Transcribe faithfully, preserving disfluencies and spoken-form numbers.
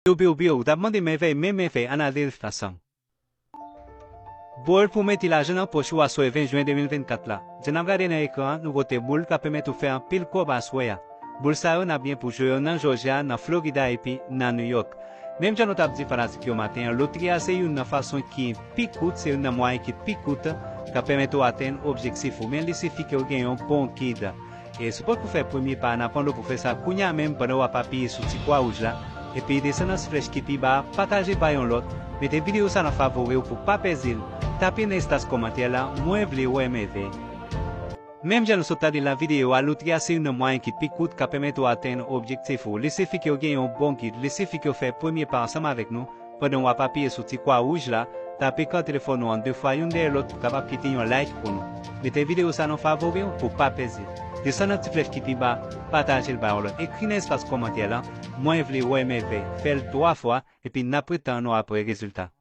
Piu, piu, piu, ou t ap mande mèvèy, men mèvèy, ann al derive ansanm. Boul pou mete lajan nan pòch ou aswè ven jen de mil vennkat la. Jan n ap gade nan ekran an, nou pote boul k ap pèmèt ou fè anpil kòb aswè a. Boul sa yo n ap gen pou jwe yo nan Jòjya, nan Florida epi nan New York. Menm jan nou t ap di fanatik yo maten an, lotri a se youn nan fason ki pi kout, se youn nan mwayen ki pi kout k ap pèmèt ou atenn objektif ou. Men li sifi ke w gen yon bon gid. E si w potko fè premye pa a, n ap mande w pou fè sa kounye a menm pandan w ap apiye sou ti kwa wouj la, epi desann nan ti flèch ki pi ba a, pataje l bay yon lòt, mete videyo sa nan favori w pou w pa pèdi l, tape nan espas kòmantè la, mwen vle wè mèvèy. Menm jan nou sot tande l nan videyo a, lotri a se youn nan mwayen ki pi kout k ap pèmèt ou atenn objektif ou. Li sifi ke w gen yon bon gid, li sifi ke w fè premye pa ansanm avèk nou, pandan w ap apiye sou ti kwa wouj la, tape ekran telefòn ou an de fwa youn dèyè lòt pou w kapab kite yon like pou nou. Mete videyo sa nan favori w pou w pa pèdi l. Desann nan ti flèch ki pi ba, pataje l bay yon lòt. Ekri nan espas kòmantè la, mwen vle wè mèvèy. Fè l twa fwa, epi n ap ret tann ou apre rezilta.